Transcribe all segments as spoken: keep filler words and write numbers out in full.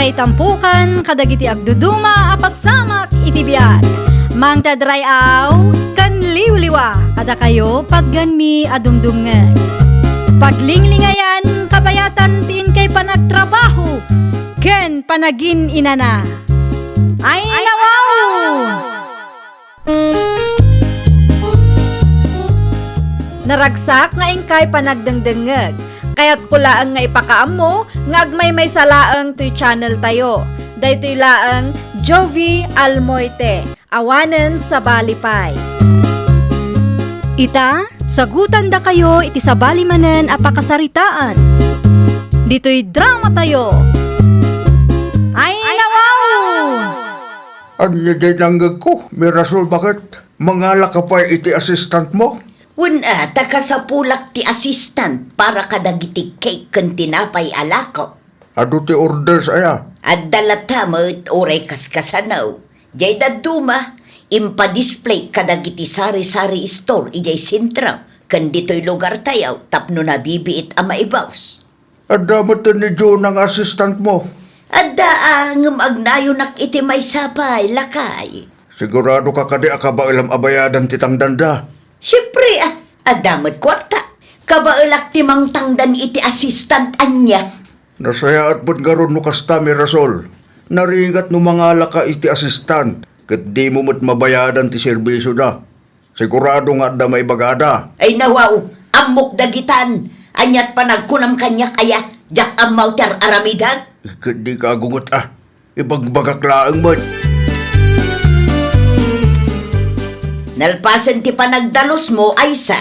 Ay tampukan kadagiti agduduma a pasamak iti biag. Mangted ray-aw ken liwliwa kadakayo patgenmi a dumdumngeg. Paglinglingayan kabayatan ti inkay panagtrabaho ken panagin-inana. Ay, nawaw! Naragsak nga inkay panagdengdengngeg. Kayatko laeng nga ipakaammo nga agmaymaysa laeng toy channel tayo. Daytoy laeng Jovie Almoite, awanen sabali pay. Ita, sagutandakayo iti sabali manen a pakasaritaan. Ditoy drama tayo. Ay, nawaw! Ania diay nangngegko, Mirasol, baket? Mangalaka pay iti assistant mo? Wen a, ta kasapulak ti assistant para kadagiti cake ken tinapay a lako. Adu ti orders aya? Adda latta met uray kaskasano. Diay dadduma, impadisplay kadagiti sari-sari store idiay sentro ken ditoy lugartayo tapno nabibiit a maibus. Adda met ni Jonah nga assistant mo? Adda a, ngem agnayonak iti maysa pay, lakay. Sigurado ka kadi a kabaelam a bayadan ti tangdanda? Siempre a, adda met kuarta. Kabaelak ti mangtangdan iti assistant ania. Nasayaat met ngarud no kasta, Mirasol. Narigat no mangalaka iti assistant, ket dimo met mabayadan ti serbisioda. Sigurado nga adda maibagada. Ay nawaw, ammok dagitan. Aniat panagkunam kaniak aya, diak ammaw ti ar-aramidek? Ket dika agunget a. Ibagbagak laeng met. Nalpasen ti panagdalusmo, Aisa.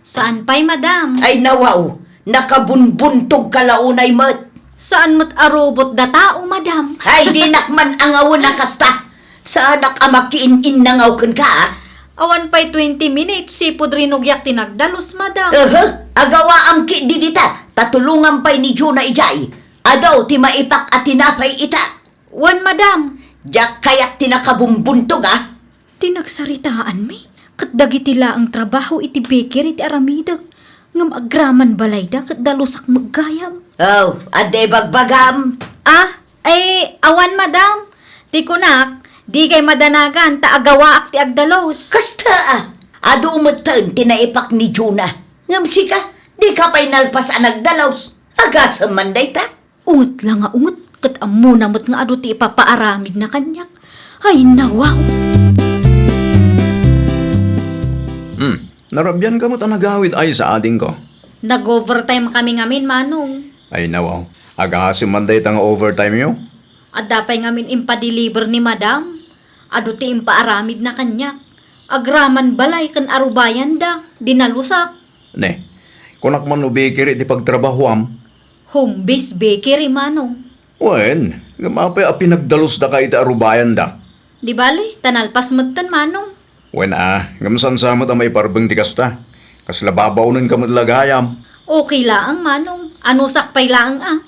Saan pay, madam. Ay nawaw, nakabunbuntog ka la unay met. Saan met a robot da tao, madam. Hay, dinak man angawen a kasta. Saanak a makiin-innangaw kenka, a? Awan pay twenty minutes, sipud rinugiak ti nagdalus, madam. Ehe, agawaam ketdi dita, ta tulongam pay ni Jonah idiay. Adu ti maipak a tinapay ita. Wen, madam. Diak kayat ti nakabumbuntog, a. Ti nagsaritaanmi, ket dagiti laeng trabaho iti bakery ti aramidek. Ngem agraman balayda ket dalusak met gayam. Oh, adda ibagbagam? Ah, ay, awan, madam. Ti kunak, dikay madanagan ta agawaak ti agdalus. Kasta, a. Adu metten ti naipak ni Jonah. Ngem sika, dika pay nalpas a nagdalus. Agasem man dayta. Unget la nga unget, ket ammona met nga adu ti ipapaaramidna kaniak. Ay, nawaw! Hmm, narabian ka met a nagawid, Aisa, adingko. Nag-overtime kami ngamin, Manong. Ay, nawaw. Agasem man dayta nga overtime yo? Adda pay ngamin impa-deliver ni Madam. Adu ti impaaramidna kaniak. Agraman balay ken arubayanda, dinalusak. Ne, kunak man no bakery ti pagtrabahoam? Home-based bakery, Manong. Wen, ngem apay a pinagdalusdaka iti arubayanda? Di bale, ta nalpas metten, Manong. Wen a, ngem saan sa met a maiparbeng ti kasta. Kasla babaonenka met la gayam. Okay laeng, Manong. Anusak pay laeng a.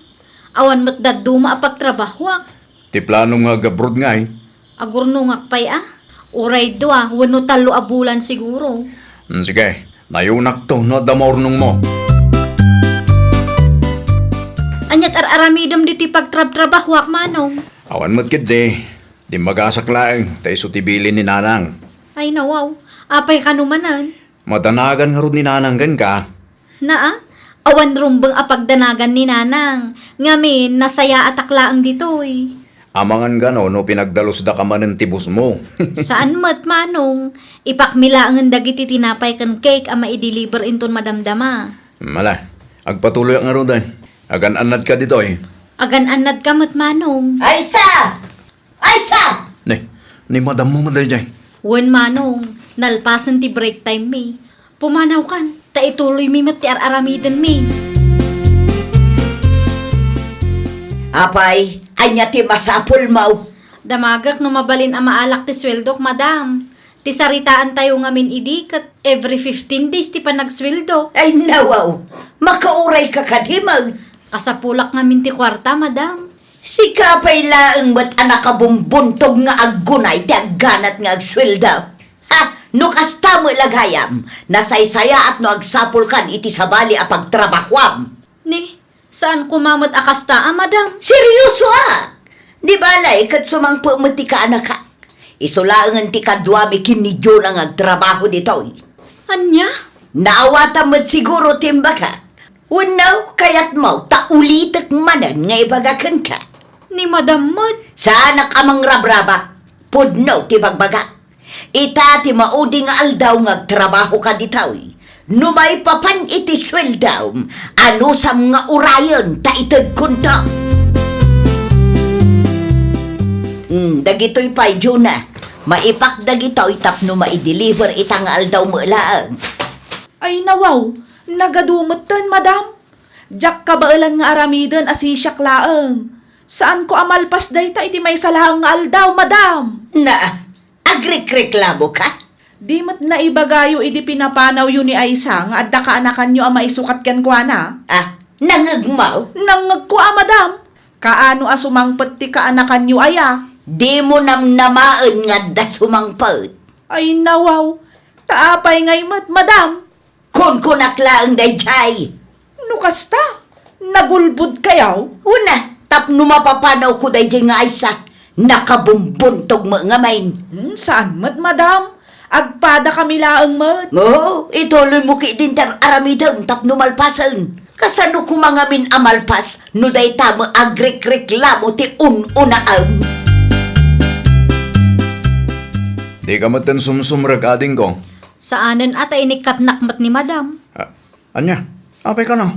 Awan met dadduma a pagtrabahoak. Ti planom nga ag-abroad ngay? Agurnongak pay a. Uray dua wenno tallo a bulan siguro. Hmm, sige, nayonakto no adda maurnongmo. Aniat ar-aramidem ditoy pagtrabtrabahoak, Manong? Awan met ketdi. Dimmagasak laeng, ta isu ti bilin ni Nanang. Ay, nawaw. Apay kano manen? Madanagan ngarud ni Nanang kenka. Naa, awan rumbeng a pagdanagan ni Nanang. Ngamin, nasayaatak laeng ditoy. Amangan kano no pinagdalusdaka manen ti boss mo? Saan met, Manong. Ipakmi laengen dagiti tinapay ken cake a maideliver inton madamdama. Mala, agpatuloyak ngaruden. Agan-annadka ditoy. Agan-annadka met, Manong. Aysa! Aysa! Ne, ni madammo met daydiay. Wen, Manong, nalpasen ti break time mi. Pumanawkan, ta ituloymi met ti ar-aramidenmi. Apay, ania ti masapulmo? Damagek no mabalin a maalak ti sueldok, Madam. Ti saritaantayo ngamin idi ket every fifteen days ti panagsueldo. Ay, nawaw! Makaurayka kadi met? Kasapulak ngamin ti kuarta, Madam. Sika pay laeng met a nakabumbuntog nga aggunay ti agganat nga agsueldo. Ha! No kasta met la gayam, nasaysayaat no agsapulkan iti sabali a pagtrabahoam. Ni, saan koma met a kasta a, Madam? Serioso a! Di balay ket sumangpet met ti kaanakak. Isu laengen ti kaduami ken ni Jonah nga agtrabaho ditoy. Ania? Naawatam met siguro ti imbagak. Wenno, kayatmo ta ulitek manen nga ibaga kenka? Ni Madam met. Saanak a mangrabraba. Pudno ti bagbagak. Ita ti maudi nga aldaw nga agtrabahoka ditoy. No maipapan iti sueldom, anusam nga urayen ta itedkonto. Hmm, dagitoy pay, Jonah. Maipak dagitoy tapno maideliver ita nga aldaw met laeng. Ay, nawaw, nagadu metten, madam. Diak kabaelan nga aramiden a sisiak laeng. Saanko a malpas dayta iti maysa laeng nga aldaw, madam. Na, agrekreklamoka? Di met naibagayo idi pinapanawyo ni Aisa nga adda kaanakanyo a maisukat kenkuana? Ah, nangngegmo? Nangngegko a, madam. Kaano a sumangpet ti kaanakanyo aya? Dimo namnamaen nga adda sumangpet. Ay, nawaw. Ta apay ngay met, madam? Kunkunak laeng daydiay. No kasta, nagulbodkayo? Una, tapno mapapanawko daydiay nga Aisa, nakabumbuntog met ngamin. Hmm, saan met, madam? Agpadakami laeng met. Oo, ituloymo ketdin ti ar-aramidem tapno malpasen. Kasano koma ngamin a malpas no dayta met agrekreklamo ti un-unaem? Dika metten sumsumrek, adingko. Saanen a ta inikkatnak met ni madam. Ah, ania? Apay kano?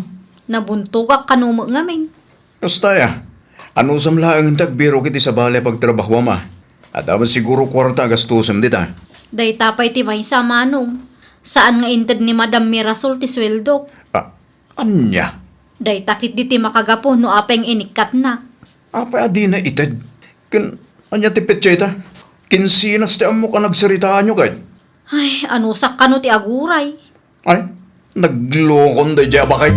Nabuntogak kano met ngamin. Kasta aya, anusam laeng ti agbirok iti sabali a pagtrabahoam a? Adda met siguro kuarta a gastusem dita. Dayta pay ti maysa, manong. Saan nga inted ni Madam Mirasol ti sueldok. Ah, ania? Dayta ketdi ti makagapu no apay nga inikkatnak. Apay a dina ited? Ken ania ti petsa ita? Kinsinas ti ammok a nagsaritaanyo ket? Ay, anusak kano ti aguray. Ay, naglokon daydiay a baket.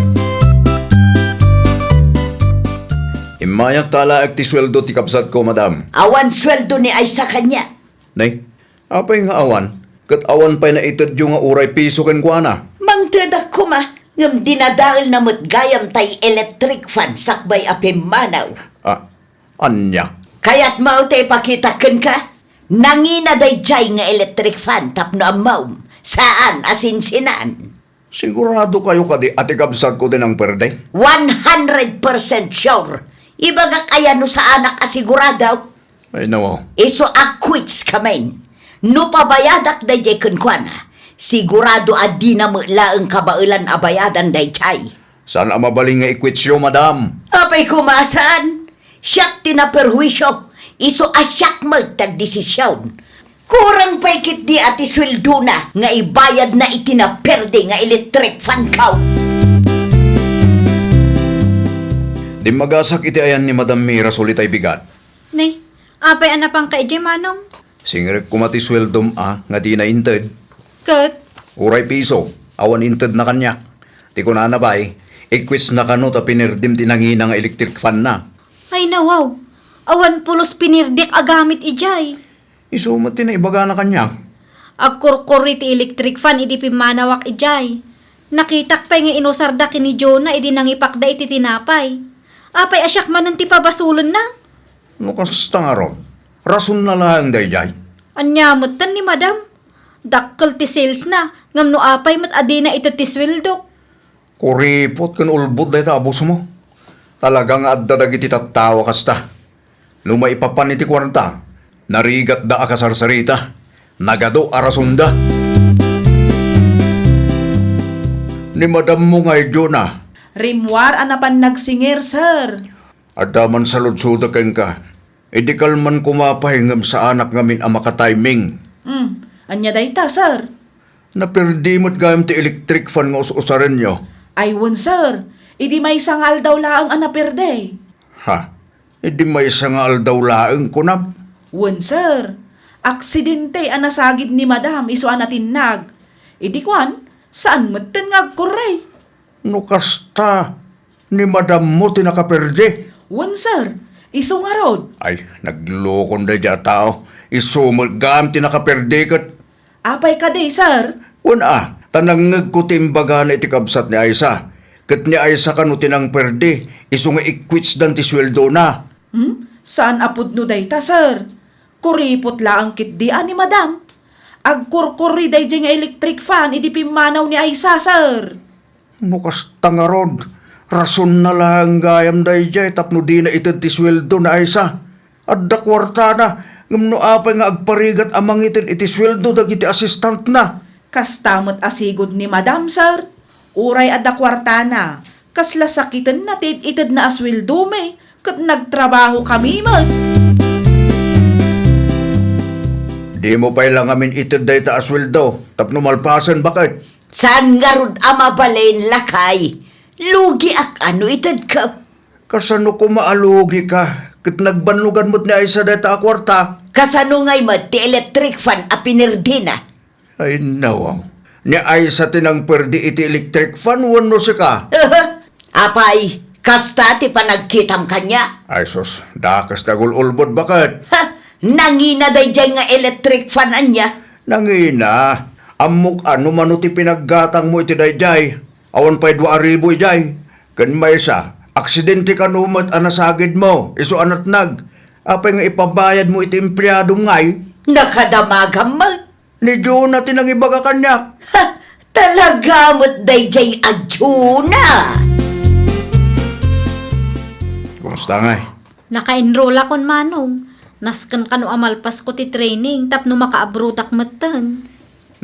Immayak ta alaek ti sueldo ti kabsatko, madam. Awan sueldo ni Aisa kaniak. Nay, apay nga awan? Ket awan pay naitedyo nga uray piso kenkuana? Mangtedak koma, ngem dinadaelna met gayam tay electric fan sakbay a pimmanaw. Ah, ania? Kayatmo ta ipakitak kenka? Nangina daydiay nga electric fan tapno ammom, saan a sinsinan. Siguradokayo kadi a ti kabsatko ti nangperde? One hundred percent sure. Ibagak aya no saanak a sigurado? Ay, nawaw. Isu a quits kamin. No pabayadak daydiay kenkuana, sigurado a dina met laeng kabaelan a bayadan daydiay. Saan a mabalin nga i-quitsyo, madam? Apay koma a saan? Siak ti naperhuisio, isu a siak met ti agdesision. Kurang pay ketdi a ti sueldona nga ibayadna iti naperde nga electric fan ko. Dimmagasak iti ayan ni Madam Mirasol itay bigat. Nay, apay a napanka idiay, manong? Singrek koma ti sueldom a nga dina inted. Ket? Uray piso, awan intedna kaniak. Ti kunana pay, i-quitsna kano ta pinirdim ti nangina nga electric fan na. Ay, nawaw. Awan pulos pinirdik a gamit idiay. Isu met ti naibagana kaniak. Agkurkuri ti electric fan idi pimmanawak idiay. Nakitak pay nga inusarda ken ni Jonah idi nangipakda iti tinapay. Apay a siak manen ti pabasolenna? No kasta ngarud, rasonna laeng daydiay. Ania metten ni madam? Dakkel ti salesna, ngem no apay met a dina ited ti sueldok? Kuripot ken ulbod dayta a bossmo. Talaga nga adda dagiti tattao a kasta. No maipapan iti kuarta, narigatda a kasarsarita. Nagadu a rasonda. Ni madammo ngay, Jonah? Rimmuar a napan nagsinger, sir. Adda man saludsodek kenka. Idi kalman koma pay ngem saanak ngamin a makatiming. Hmm, ania dayta, sir? Napirdi met gayam ti electric fan nga us-usarenyo. Ay, wen, sir. Idi maysa nga aldaw laeng a napirdi. Ha? Idi maysa nga aldaw laeng, kunam? Wen, sir. Aksidente a nasagid ni madam isu a natinnag. Idi kuan, saan metten nga agkurre. No kasta, ni madammo ti nakaperde? Wen, sir. Isu ngarud. Ay, naglokon daydiay a tao. Isu met gayam ti nakaperde ket. Apay kadi, sir? Wen a, ta nangngegko ti imbagana iti kabsat ni Aisa. Ket ni Aisa kano ti nangperde, isu nga i-quitsdan ti sueldona. Hmm? Saan a pudno dayta, sir. Kuripot laeng ketdi a ni Madam. Agkurkuri daydiay nga electric fan idi pimmanaw ni Aisa, sir. No kasta ngarud, rasonna laeng gayam daydiay tapno dina ited ti sueldo ni Aisa. Adda kuartana, ngem no apay nga agparigat a mangitid iti sueldo dagiti assistantna? Kasta met a sigud ni Madam, sir. Uray adda kuartana, kasla sakitenna ti it-itedna a sueldomi, ket nagtrabahokami met. Dimo pay la ngamin ited dayta a sueldo tapno malpasen, baket? Saan ngarud a mabalin, lakay. Lugiak a no itedko. Kasano koma a lugika? Ket nagbannogan met ni Aisa dayta a kuarta. Kasano ngay met ti electric fan a pinerdina? Ay, nawaw. Ni Aisa ti nangperdi iti electric fan wenno sika? Aha. Apay, kasta ti panagkitam kaniak? Ay, sus, dakes ti agul-ulbod, baket? Ha! Nangina daydiay nga electric fan ania? Nangina. Ammok a no mano ti pinaggatangmo iti daydiay. Awan pay dua a ribu idiay. Ken maysa, aksidente kano met a nasagidmo, isu a natnag. Apay nga ipabayadmo iti empleadom ngay? Nakadamagam met. Ni Jonah ti nangibaga kaniak. Ha! Talaga met daydiay a Jonah! Kumusta ngay? Naka-enrollakon, Manong. Nasken kano a malpasko ti training tapno maka-abroadak metten.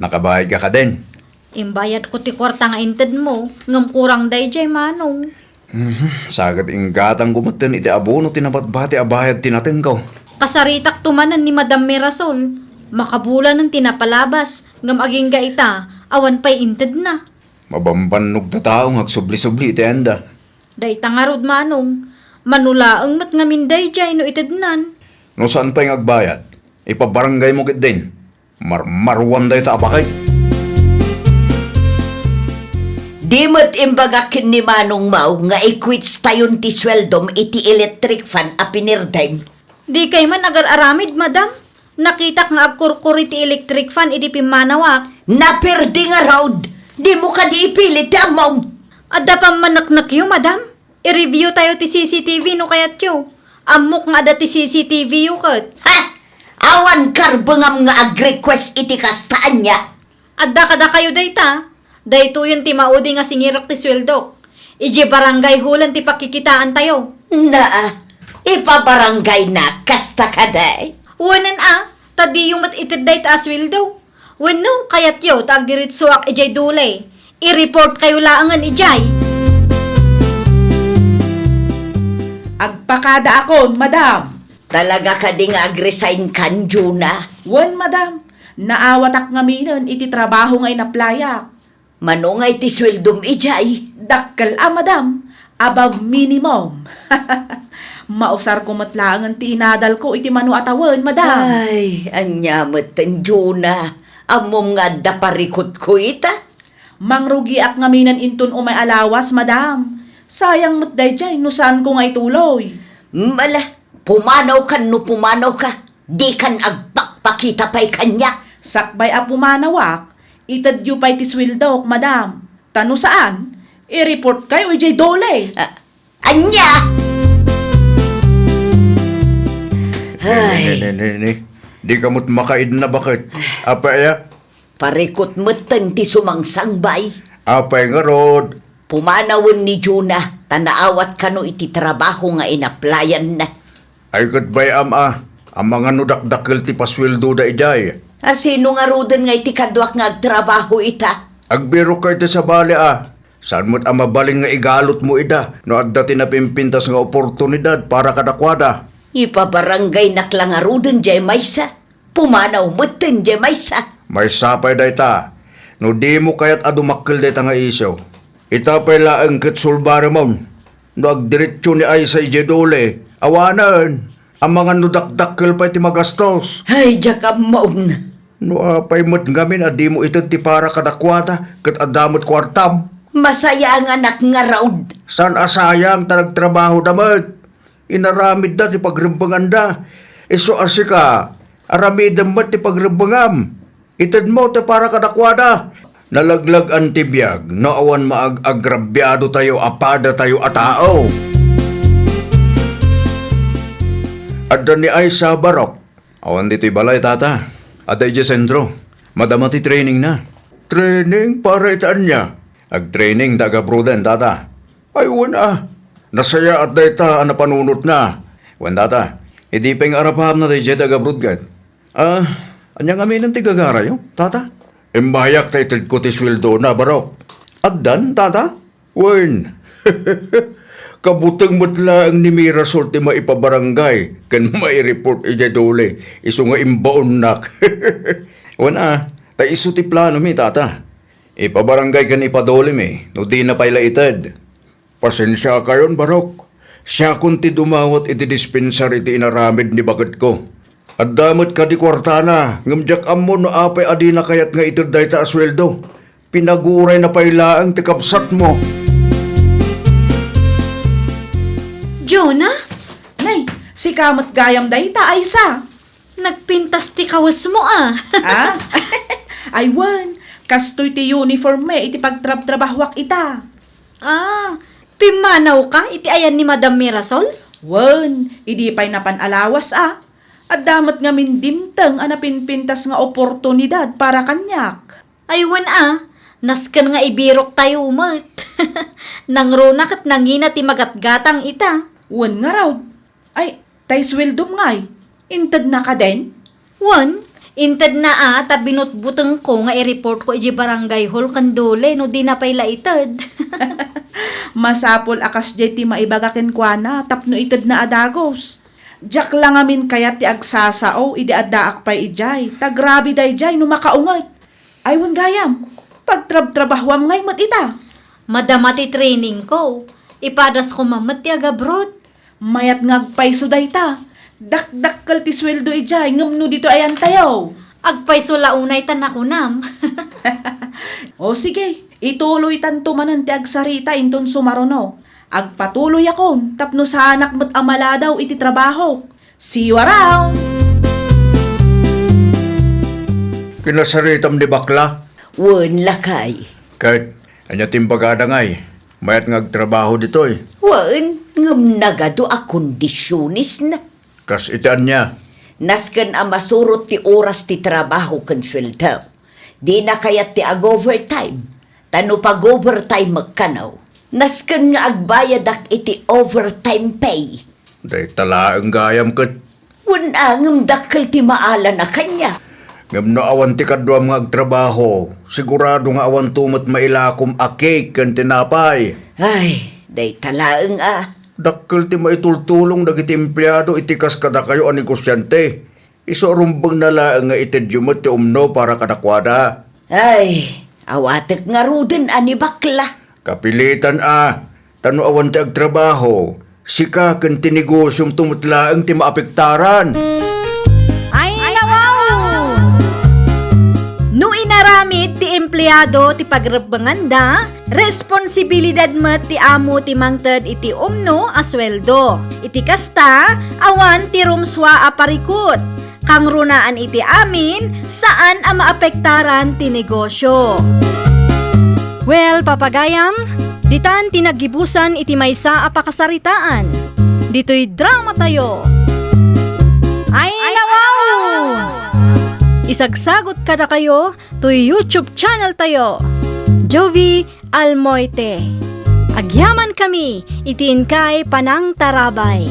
Nakabayadka kadin? Imbayadko ti kuarta nga intedmo, ngem kurang daydiay, Manong. Mhm. Saket inggatangko metten iti abono ti nabatbati a bayad ti natengko. Kasaritakto manen ni Madam Mirasol. Makabulanen ti napalabas, ngem agingga ita, awan pay intedna. Mabambannog ta tao nga agsubli-subli iti anda. Dayta ngarud, Manong. Mano laeng met ngamin daydiay no itednan. No saan pay nga agbayad, ipabarangaymo ketdin. Marmaruam dayta a baket. Di met imbagak ken ni Manong Mau nga i-quits tayon ti sueldom iti electric fan a pinirdem. Dikay man agar-aramid, Madam. Nakitak nga agkurkuri ti electric fan idi pimmanawak. Naperdi ngarud. Dimo kadi ipilit ti ammom. Adda pammaneknekyo, Madam? I-review tayo ti C C T V no kayatyo. Ammok nga adda ti C C T V yo ket. Ha? Awan karbengam nga ag-request iti kasta ania? Adda kadakayo dayta. Daytoyen ti maudi nga singirek ti sueldok. Idiay barangay hall ti pakikitaan tayo. Naa, ipabarangaynak kasta kadi? Wenen a, ta diyo met ited dayta a sueldo. Wenno, kayatyo ta agdiretsoak idiay dole. I-report kayo laengen idiay. Agpakadaakon, madam. Talaga kadi nga ag-resign kan, Juna? Wen, madam. Naawatak ngaminen iti trabaho nga inaplayak. Mano nga iti sueldom idiay? Dakkel a, madam. Above minimum. Mausarko met laengen ti inadalko iti mano a tawen, madam. Ay, ania metten, Juna? Ammom nga adda parikutko ita? Mangrugiak ngaminen inton umay a lawas, madam. Sayang met daydiay no saanko nga ituloy. Mala, pumanawkan no pumanawka. Dikan agpakpakita pay kaniak. Sakbay a pumanawak, itedyo pay ti sueldok, madam. Ta no saan, i-report kayo idiay dole. Ah, ania? Ay. Ni, ni, ni, ni, ni. Dika met makaidna, baket? Apay a? Parikut metten ti sumangsangbay. Apay ngarud? Pumanawen ni Juna, ta naawat kano iti trabaho nga inaplayanna. Ay, ket bay-am a, amangan no dakdakkel ti pasueldoda idiay. A, sino ngaruden nga iti kaduak nga agtrabaho ita? Agbirokka iti sabali a, saan met a mabalin nga igalutmo ida no adda ti napimpintas nga oportunidad para kadakuada. Ipabarangaynak la ngaruden diay maysa. Pumanaw metten diay maysa. Maysa pay dayta, no dimo kayat a dumakkel dayta nga isyu. Ita pay laeng ket sulbaremon. No agdiretso ni Aisa idiay dole, awanen, amangan no dakdakkel pay ti magastos. Ay, diak ammon. No apay met ngamin a dimo ited ti para kadakuada ket adda met kuartam? Masayanganak ngarud. Saan a sayang ta nagtrabahoda met? Inaramidda ti pagrebbenganda. Isu a sika, aramidem met ti pagrebbengam. Itedmo ti para kadakuada. Nalaglag-an ti biag no awan maag-agrabiadotayo a padatayo a tao. Adda ni Aisa, Barok. Awan ditoy balay, tata. Adda idiay sentro. Madama ti trainingna. Training para iti ania? Agtraining ta agabroaden, tata. Ay, wen a. Nasayaat dayta a napanunotna. Wen, tata. Idi pay nga arapaapna daydiay ti agabroad ket. Ah, ania ngamin ti gagarayo, tata? Imbayak ta itedko ti suweldona, Barok. Addan, tata? Wen. Kabuteng met laeng ni Mirasol ti maipabarangay ken maireport idiay DOLE, isu nga imbaonnak. Wen a, ta isu ti planomi, tata. Ipabarangay ken ipadolimi no dina pay la ited. Pasensiakayon, Barok. Siakon ti dumawat iti dispensar iti inaramid ni baketko. Adda met kadi kuartana, ngem diak ammo no apay a dina kayat nga ited dayta a sueldo. Pinagurayna pay laeng ti kabsatmo. Jonah? Nay, sika met gayam dayta, Aisa. Nagpintas ti kawesmo, a. Ah? Ay, wen, kastoy ti uniform mi iti pagtrabtrabahuak ita. Ah, pimmanawka iti ayan ni Madam Mirasol? Wen, idi pay napan a lawas a. Adda met ngamin dimteng a napinpintas nga oportunidad para kaniak. Ay, wen a, nasken nga ibiroktayo met. Nangruna ket nangina ti magatgatang ita. Wen ngarud. Ay, tay sueldom ngay, intedna kaden? Wen, intedna a ta binutbutengko nga i-report ko idiay barangay hall ken DOLE no dina pay la ited. Masapul a kasdiay ti maibaga kenkuana tapno itedna a dagus. Diak la ngamin kayat ti agsasao idi addaak pay idiay, ta grabe daydiay no makaunget. Ay, wen gayam, pagtrabtrabahuam ngay met ita. Madama ti training ko. Ipadas ko man met ti agabroad. Mayat nga agpayso dayta. Dakdakkel ti sueldo idiay, ngem no ditoy ayantayo. Agpayso la unay ta nakunam. O sige, ituloytanto manen ti agsarita inton sumaruno. Agpatuloyakon tapno saanak met a maladaw iti trabahok. See you around! Kinasaritam ni bakla? Wen, lakay. Ket, ania ti imbagada ngay? Mayat nga agtrabaho ditoy? Wen, ngem nagadu a kondisionesna. Kas iti ania? Nasken a masurot ti oras ti trabaho ken sueldo. Dina kayat ti ag-overtime. Ta no pag-overtime met kano, nasken nga agbayadak iti overtime pay. Dayta laeng gayam ket. Wen a, ngem dakkel ti maalana kaniak. Ngem no awan ti kaduam nga agtrabaho, sigurado nga awanto met mailakom a cake ken tinapay. Ay, dayta laeng a. Dakkel ti maitultulong dagiti empleado iti kas kadakayo a negosiante. Isu a rumbengna laeng nga itedyo met ti umno para kadakuada. Ay, awatek ngaruden a ni bakla. Kapilitan a, ta no awan ti agtrabaho, sika ken ti negosiomto met laeng ti maapektaran. Ay, nawaw! No inaramid ti empleado ti pagrebbenganda, responsibilidad met ti amo ti mangted iti umno a sueldo. Iti kasta, awan ti rumsua a parikut. Kangrunaan iti amin, saan a maapektaran ti negosyo. Well, papagayam, ditan ti naggibusan iti maysa a pakasaritaan. Ditoy drama tayo. Ay, nawaw! Isagsagot kadakayo toy YouTube channel tayo, Jovie Almoite. Agyaman kami iti inkay panangtarabay.